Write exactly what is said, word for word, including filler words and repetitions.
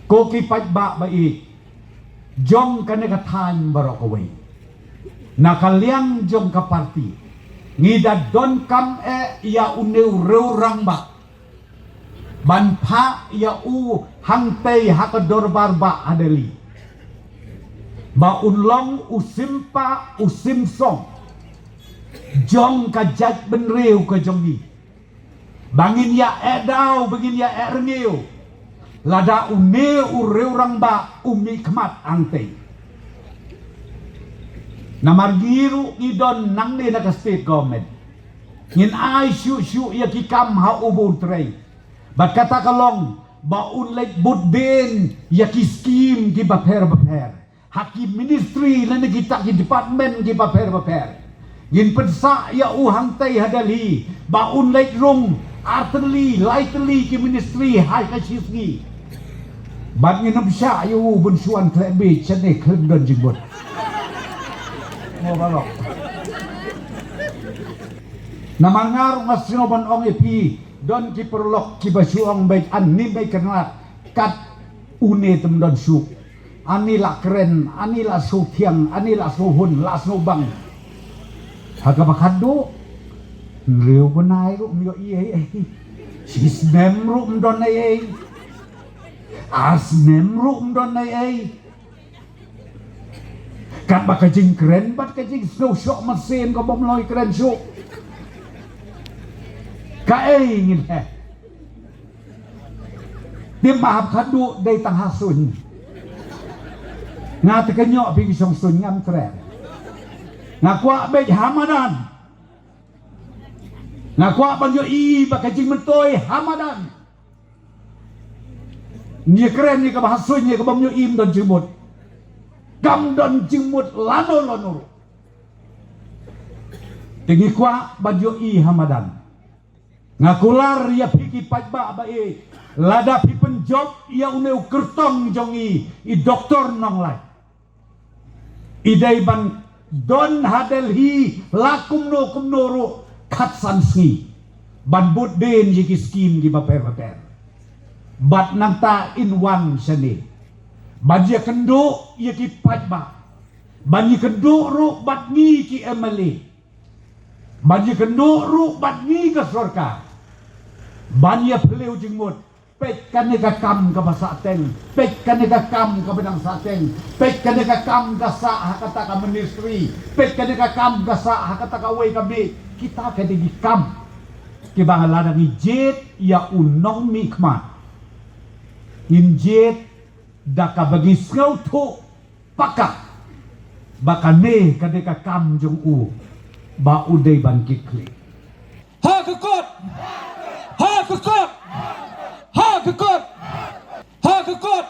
Ko ki paidbah ba ïeit jong kane ka thaiñ baroh kawei, na ka liang jong ka party ngi da donkam eh ïa une u riew rangbah ban phah ïa u hangtei ha ka dorbar bah ha Delhi, ba un long u sympa u symsong jong ka jaitbynriew ka jong ngi. Ba ngin ïa eh daw, ba ngin ïa eh rngiew, lada une u riew rangbah u mihkhmat hangtei. Namar ngi ruh ngi don nangne na ka state government, ngin ai shuh shuh ïa ki kam ha u ba un trei. Bad kata ka long ba un leit bud dien ïa ki skim ki bapher bapher ha ki ministry lane kita ki department ki bapher bapher. Ngin pynsah ïa u hangtei ha Delhi ba un leit rung ar tylli lai tylli ki ministry ha ka shi sngi. Bad ngin ym shah ïa u ban shu wan khleh beit shane khlem don jingmut. Mo ba long. Namar nga ruh nga sngew ban ong ïa phi, don ki paralok kiba shu ong beit, ani beit kynrad kat une te ym don shuh. Ani la kren, ani la shu thiang, ani la shu hun, la shu bang. Ha kaba khatduh, hynriew bnai ruh ym ïohi ei ei. Shisnem ruh ym don ei ei. Arsnem ruh ym don ei ei. Katba ka jingkren bad ka jingsngew shoh mynsiem ka bym lah kren shuh. Kaei ngin heh? Te ma hap khatduh dei tang ha suiñ. Nga te ka ñiuh phi ki shong suiñ ngam treh. Nga kwah beit ha madan. Nga kwah ban ïohi ba ka jingmyntoi ha madan. Ngi kren ïa kaba ha suiñ ïa kaba ym ïohi ym don jingmut. Kam don jingmut lano lano ruh. Te ngi kwah ban ïohi ha madan. Nga kular ïa phi ki paidbah ba ïeit, lada phi pynjop ïa une u kyrtong jong ngi i Doktor Nonglait, i dei ban don ha Delhi la kumno kumno ruh khatsan sngi ban bud dien ïa ki skim ki bapher bapher. Bad nangta in wan shane ban ïakynduh ïa ki paidbah, ban ïakynduh ruh bad ngi ki M L A, ban ïakynduh ruh bad ngi ka sorkar, ban ïaphylliew jingmut. Peit kane ka kam kaba sahteng, peit kane ka kam kaba dang sahteng, peit kane ka kam ka sah ha kata ka ministry, peit kane ka kam ka sah ha kata kawei ka miej. Kita ka dei ki kam kiba lada ngi jied ïa u nongmihkhmat, ngin jied da kaba ngi sngewthuh paka ba kane ka dei ka kam jong u ba u dei ban kitkhlieh. Ha ka kot! Ha ka kot! Ha ka kot! Ha ka kot!